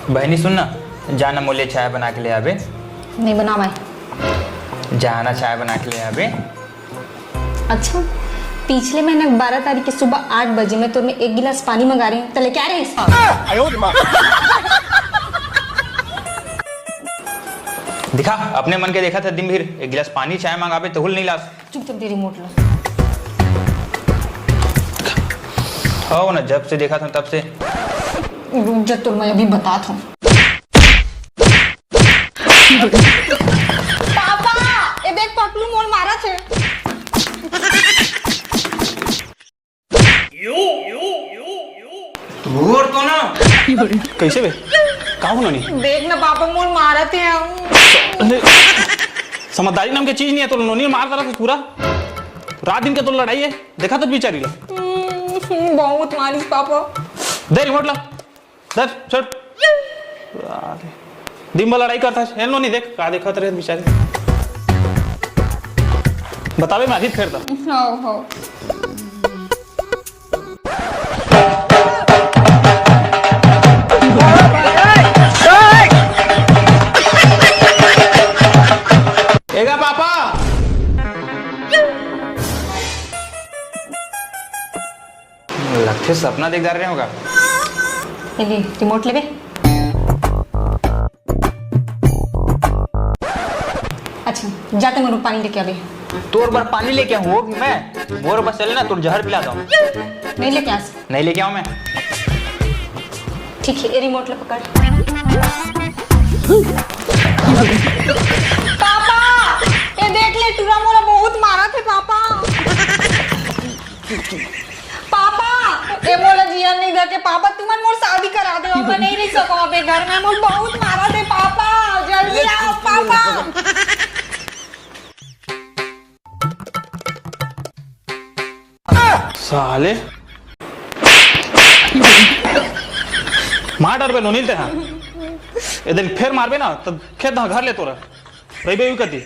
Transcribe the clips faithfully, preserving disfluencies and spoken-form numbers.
बहनी सुन ना, जाना मोले चाय बना के ले आबे। नहीं बनावे। जाना चाय बना के ले आबे। अच्छा, पिछले महीना के बारह तारीख के सुबह आठ बजे मैं तोर में एक गिलास पानी मंगा रही हूँ, तो लेके आ रहे हैं? दिखा, अपने मन के देखा था दिन भर, एक गिलास पानी चाय मंगाबे तो हुल नहीं लास। चुप, तब दे रिमोट ला। हो ना, जब से देखा था तब से। रुक जा, तो मैं अभी बता था। पापा, ए देख पकलू मोर मारा छे। तोर तो ना। कैसे बे? का हो नोनी? देख ना पापा, मोर मारा थे हम। अरे, समझदारी नाम के चीज नहीं है, तो नोनी मार करा था पूरा। रात दिन के तो लड़ाई है, देखा तो बिचारी ला। हम्म, बहुत मारिस पापा। दे रिमोट ला। दे, छोड़। अरे, दिन भर लड़ाई करता है, हेल नोनी देख, का देखत रहे बिचारी। बतावे मारी फेर दा। हो, हो। एगा पापा। लगथे सपना देख डारे होगा। ए ले, रिमोट लेबे। अच्छा, जाते मोर पानी लेके आबे। तोर बर पानी लेके आहूँ वो भी मैं? मोर बर चले ना, तोर जहर पिला दो। नहीं लेके आस। नहीं लेके आऊँ मैं। ठीक है, ए रिमोट ले पकड़। पापा, ए देख ले, टूरा मोला बहुत मारा थे पापा। पापा, ए मोला जिया नहीं देके पापा, तुमन मोर शादी करा दे, मैं नहीं रह सको अबे घर में, मोर बहुत मारा थे पापा, जल्दी आओ पापा। साले। मार डरबे नोनी ल तेहा। ए दिन फेर मारबे ना, त खेत धान घर ले तोरा। रहिबे यू कती।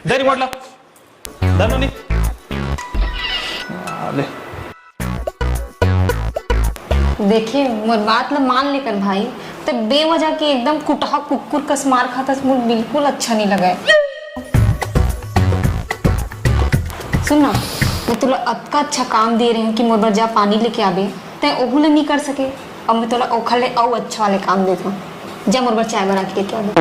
दे रिमोट ला। दे नोनी। साले। देखे, मोर बात ल मान लेकर भाई, ते बेवजह के एकदम कुटहा कुकुर कस मार खाथस, मोर बिल्कुल अच्छा नहीं लगे। सुन ना, मैं तोला अतका अच्छा काम दे रहे हूँ कि मोर बर जा पानी लेके आबे, ते ओहू ले नहीं कर सके। अब मैं तोला ओखर ले अउ अच्छा वाले काम देत हूँ, जा मोर बर चाय बना के लेके आबे।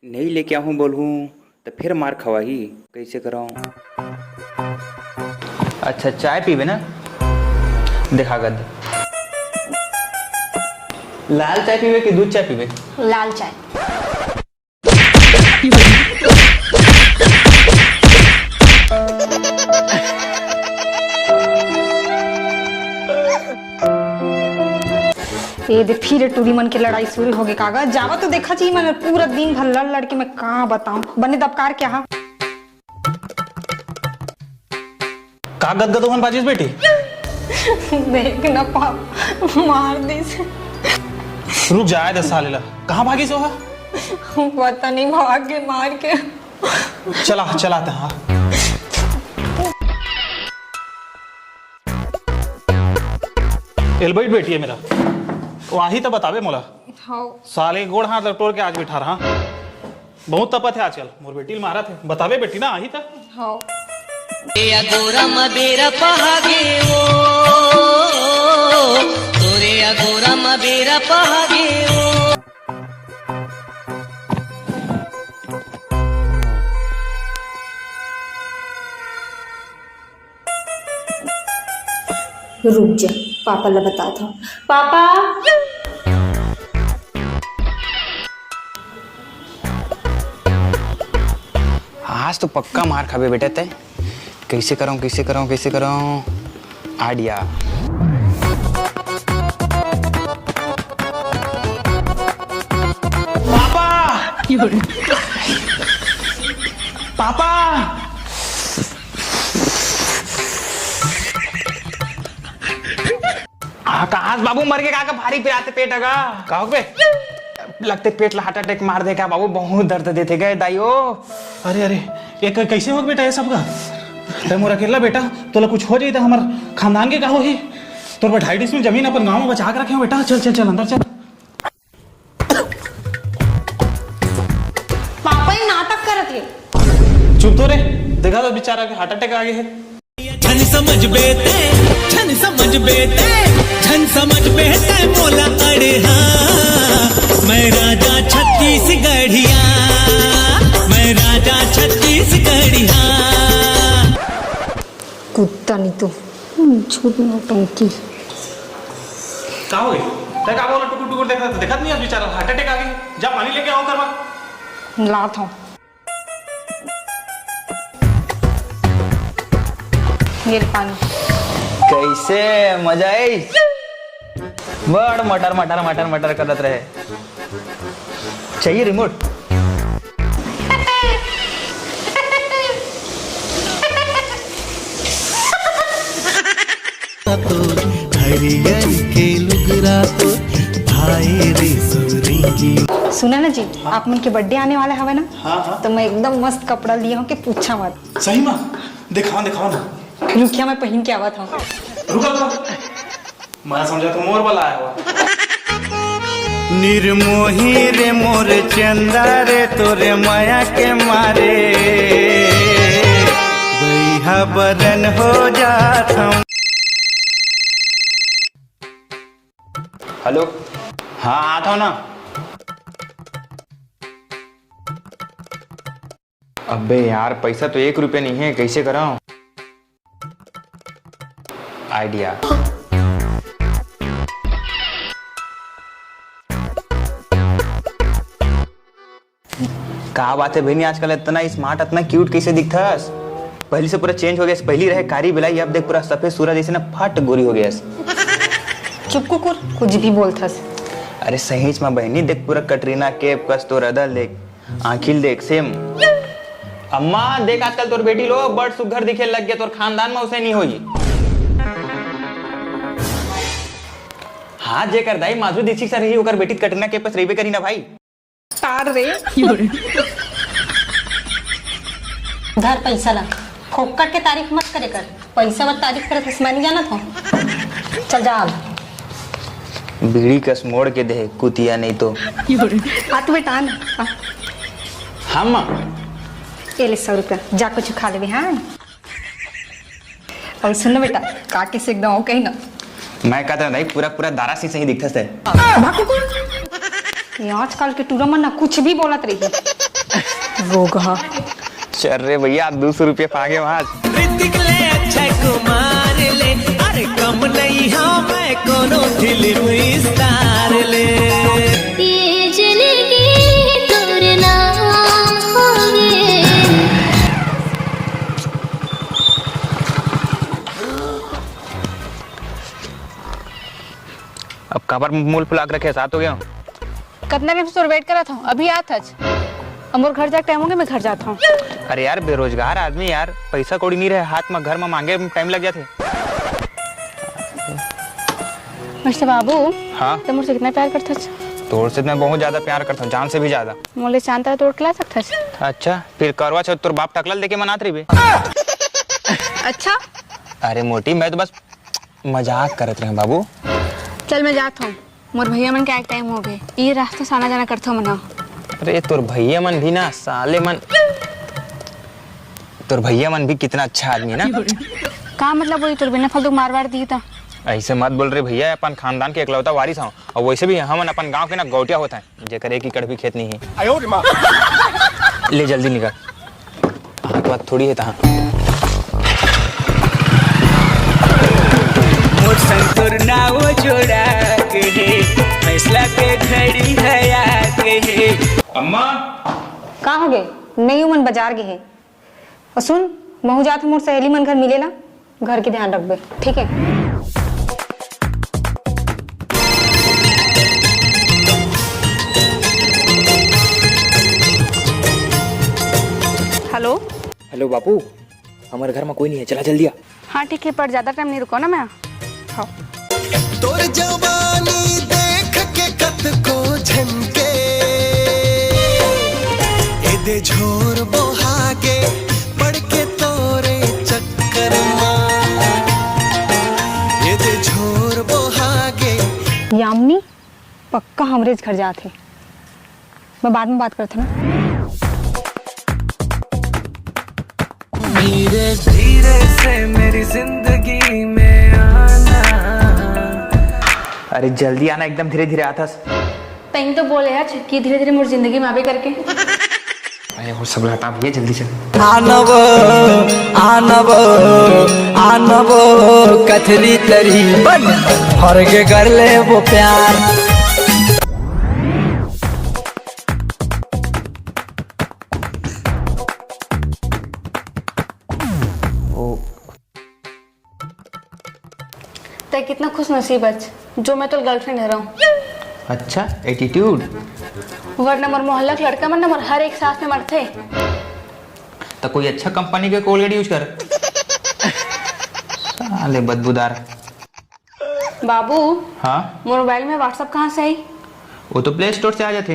नहीं लेके आहूँ बोलहूँ त फेर मार खवाही, कैसे कराऊँ? अच्छा, चाय पीबे ना, देखा कर दे। लाल चाय पीबे कि दूध चाय पीबे? लाल चाय। ए दे, फिर टूरी मन के लड़ाई शुरू हो गई। कागज जावा तो देखा जी, मैं पूरा दिन भर लड़ लड़ के मैं का बताऊं, बने दबकार क्या हा। का गदगद ओहन बाजिस बेटी? देख ना पाप, मार दिस। रुक जा, आए दस साल ला। कहाँ भागिस ओहा? पता नहीं, भाग के मार के। चला, चला ते, हाँ। एल बैठ बेटी है मेरा। वो आही तो बतावे मोला। हाँ। साले गोड़ हाथ टोर के आज बिठा रहा। बहुत तपत है आजकल, मोर बेटी ल मारत है। बतावे बेटी ना, आही त। हाँ। ए अगोरा म बेरा पहागे ओ, तोरे अगोरा म बेरा पहागे ओ। रुक जा, पापा ला बतात हूँ। पापा। आज तो पक्का मार खाबे बेटा तै। कैसे करूँ, कैसे करूँ, कैसे करूँ? आइडिया। पापा! पापा! हाँ, कहाँ से बाबू मर के का, का भारी पिराते पेट हगा? का हो बे? लगते पेट ला हार्ट अटैक मार दे का बाबू, बहुत दर्द देते गए दाइयो। अरे, अरे, ये क-, कैसे हो बेटा ये सब का? तै मोर अकेला बेटा, तोला कुछ हो जाई त हमर खानदान के का होही? तोर बर ढाई डिसमिल जमीन अपन गांव में बचा के रखे हो बेटा। चल चल चल, अंदर चल। पापा ये नाटक करत हे। चुप तो रे, देखा तो बेचारा के हार्ट अटैक आ गए है। झन समझ बेटे, झन समझ बेटे, झन समझ बेटे मोला अड़े हाँ। मैं राजा छत्तीसगढ़िया, मैं राजा छत्तीसगढ़िया। कुत्ता नहीं तो झूठ नौटंकी। का हो गए? तै का बोला टुकुर टुकुर देखा, देखत नहीं आज बेचारा हार्ट अटैक आ गए। जा पानी लेके आओ करवा। लात हूँ। ये ले पानी। कैसे मजा आई? बड़ मटर मटर मटर मटर करत रहे। चाहिए रिमोट? तो हरियर के लुगरा तो भाई रे सुरंगी। सुना ना जी, आप मन के बर्थडे आने वाला हवे ना, हाँ, हाँ। तो मैं एकदम मस्त कपड़ा लिए हूँ कि पूछा मत। सही में? दिखाओ, दिखाओ ना। रुकिया, मैं पहन के आवत हूँ। रुका, रुका। मैं समझा तो मोर वाला आया हुआ। निर्मोही रे मोर चंदा रे, तोरे माया के मारे बइहा बरन हो जात हम। हेलो, हाँ, आता हूँ ना। अबे यार, पैसा तो एक रुपया नहीं है, कैसे कराऊं? आइडिया। का बात है बहनी, आजकल इतना स्मार्ट, इतना क्यूट कैसे दिखथस? पहली से पूरा चेंज हो गया। पहली रहे कारी बिलाई, अब देख पूरा सफेद सूरा जैसे ना, फट गोरी हो गया। चुप कुकुर, कुछ भी बोलथस। अरे सहीच में बहनी, देख पूरा कटरीना कैफ कस तोर अदा देख, आँखी ल देख, सेम। अम्मा देख, आजकल तोर बेटी लो बड़ सुग्घर दिखे लग गया, तोर खानदान में उसे नहीं होई। हाँ, जेकर दाई माधुरी दीक्षित से रही, ओकर बेटी त कटरीना कैफ कस रहिबे करी ना भाई। तार रे। धर पैसा ला, फोकट के तारीफ मत करे कर। पैसा बर तारीफ करत हस, मैं नहीं जानत हूँ। चल जा अब। बीड़ी कस मोड़ के दे कुतिया, नहीं तो। आ तू बेटा, आ ना, आ। हम ये ले सौ रुपया, जा कुछ खा लेबे, हाँ। और सुन ना बेटा, काके से एकदम कहीं ना। मैं कहता हूँ भाई, पूरा पूरा दारा सिंह सही दिखता है। भाग कुकुर। ये आजकल के टूरा मन ना कुछ भी बोलत रही। रोगहा। चल रे भैया, दो सौ रुपये पागे वहाँ। ऋतिक ले, अक्षय कुमार ले, अरे कम नहीं हाँ मैं कोनो फिल्म स्टार ले। ये जिंदगी तोर नाम होगे। अब काबर मुंह फुला के रखे, सात हो गया। कतना टाइम से तोर वेट करत हूँ, अभी आत हच। अब मोर घर जाके टाइम होगे, मैं घर जात हूँ। अरे यार, बेरोजगार आदमी यार, पैसा कौड़ी नहीं रहे हाथ में, घर में मांगे टाइम लग जाते। वैसे बाबू, हाँ? तो मुझसे कितना प्यार करत हच? तोर से मैं बहुत ज्यादा प्यार करता हूँ, जान से भी ज्यादा। मोले चांद तारा तोड़ के ला सकत हच? अच्छा, फिर करवा चौथ तोर बाप टकला ल देके मनात रहिबे। अच्छा, अरे मोटी, मैं तो बस मजाक करत रहे बाबू। चल मैं जात हूँ, मोर भैया मन के आए टाइम होगे। ये रास्ता से आना जाना करथो मन। अरे तोर भैया मन भी ना साले मन, तोर भैया मन भी कितना अच्छा आदमी है ना। का मतलब, वही तोर बिना फालतू मार वार दी था। ऐसे मत बोल रे भैया, अपन खानदान के इकलौता वारिस हूँ, और वैसे भी हमन अपन गांव के ना गौटिया होता है, जेकर एक एकड़ भी खेत नहीं है। ले जल्दी निकल, हाथ वाथ थोड़ी है तहाँ। मोर संग तोर नाव जोड़ा के हे, फैसला के घड़ी है आके हे। अम्मा, का हो गए? नहीं, उमन बाजार गए हैं। और सुन, महू जात हूँ मोर सहेली मन घर मिले ला, घर के ध्यान रखबे, ठीक है? हेलो। हेलो बापू, हमारे घर में कोई नहीं है, चला जल्दी आ। हाँ ठीक है, पर ज्यादा टाइम नहीं रुको ना मैं। हाँ। तोर जवानी देख के कतको झनके, एदे झोर बोहागे पड़ के तोरे चक्कर मा, एदे झोर पक्का हमरेच घर जात हे। मैं बाद में बात करत हूँ ना। धीरे धीरे से मेरी जिंदगी में आना। अरे जल्दी आना, एकदम धीरे धीरे आथस। तैं तो बोले हच कि धीरे धीरे मोर जिंदगी में आबे करके। अरे वो सब हटा भैया, जल्दी चल। आनबो आनबो आनबो कथरी तरी बन फरगे कर ले वो प्यार। तैं कितना खुश नसीब हच जो मैं तोर गर्लफ्रेंड हरव। अच्छा, एटीट्यूड। वरना मोर मोहल्ला के लड़का मन ना मोर हर एक सांस में मरथे। तो कोई अच्छा कंपनी के कोलगेट यूज कर। साले बदबूदार। बाबू, हाँ, मोर मोबाइल में व्हाट्सएप कहाँ से आई? वो तो प्ले स्टोर से आ जाते।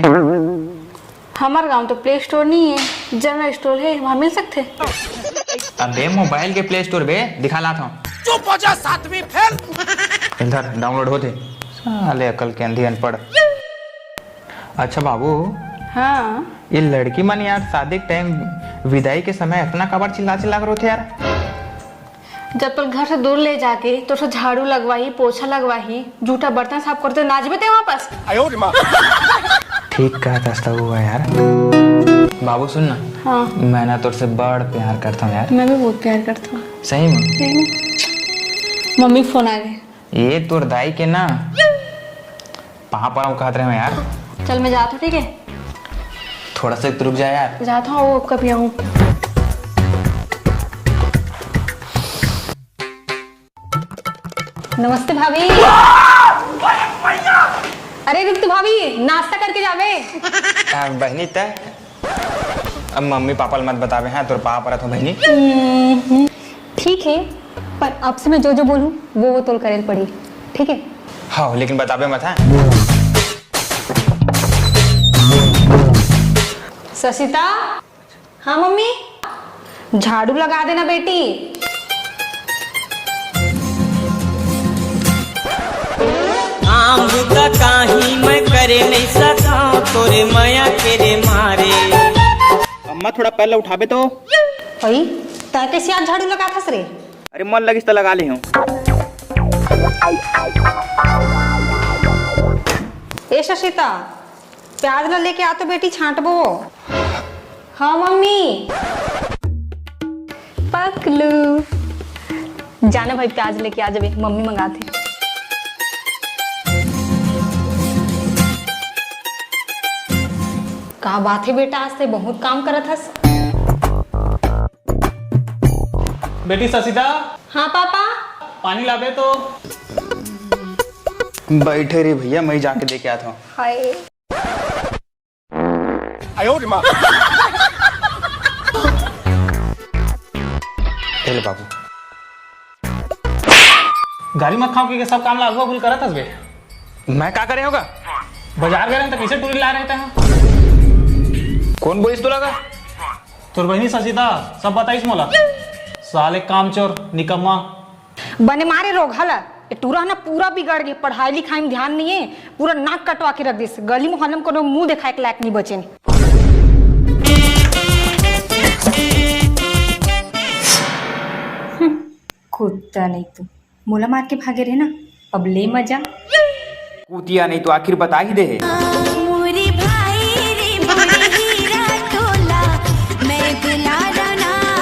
हमर गांव तो प्ले स्टोर नहीं है, जनरल स्टोर है, वहाँ मिल सकथे। अबे मोबाइल के प्ले स्टोर बे, दिखा लात हूँ। चुप हो जा सातवीं फेल। इधर डाउनलोड होते। साले अकल के अंधी अनपढ़। अच्छा बाबू, हाँ, ये लड़की मन यार शादी के टाइम विदाई के समय इतना काबर चिल्ला चिल्ला कर होते यार? जब तोर घर से दूर ले जाके तोर से झाड़ू लगवाही, पोछा लगवाही, जूठा बर्तन साफ करते नाचबे ते वापस। ठीक कहत हस त हुआ यार। बाबू सुन ना, हाँ, मैं ना तोर से बड़ प्यार करता हूँ यार। मैं भी बहुत प्यार करता हूँ। सही में? मम्मी फोन आ गए। ये तोर दाई के ना पाँव पड़ाऊँ कहत रहे हूँ यार। चल मैं जात हूँ, ठीक है? थोड़ा सा तो रुक जा यार। जात हूँ, वो कभी आऊँ। नमस्ते भाभी। अरे रुक तो भाभी, नाश्ता करके जावे। आ, बहनी तय अब मम्मी पापा ल मत बतावे, हाँ, तोर पाँव परत हो बहनी। हम्म, ठीक है, पर अब से मैं जो जो बोलूँ वो वो तोल करे पड़ी, ठीक है? हाँ, लेकिन बतावे मत, हाँ। ससिता। हाँ मम्मी, झाड़ू लगा देना बेटी। काम बुता काही मैं करे नहीं सका तोरे मया के रे मारे। अम्मा, थोड़ा पैर ला उठाबे तो। भाई, तय कैसे आज झाड़ू लगाथस रे? अरे, मन लगिस त लगा ले हूँ। ए ससिता, प्याज ला लेके आ तो बेटी, छांटबो। हाँ मम्मी। पकलू, जाना भाई, प्याज लेके आ जाबे, मम्मी मंगाथे। का बात है बेटा, आज ते बहुत काम करत हस। बेटी ससिता, हाँ पापा। पानी लाबे तो। बैठे रे भैया, मैं जाके दे के आता हूँ। हाय। ए ले बाबू। गाली मत खाओ कि सब काम ला अगुआ भूल करत हस बे। मैं का करे होगा? बाजार गए रहे तो कैसे टूरी ला रहे थे? कौन बोलिस तोला का? तोर बहिनी ससिता सब बताइस मोला। साले कामचोर निकम्मा। बने मारे रोगहा ला, ए टूरा ना पूरा बिगड़ गे, पढ़ाई लिखाई में ध्यान नहीं है, पूरा नाक कटवा के रख दिस, गली मोहल्ला में कोनो मुंह देखाए के लायक नहीं बचेन। कुत्ता नहीं तो मोला मार के भागे रहे ना, अब ले मजा। कुतिया नहीं तो आखिर बता ही दे।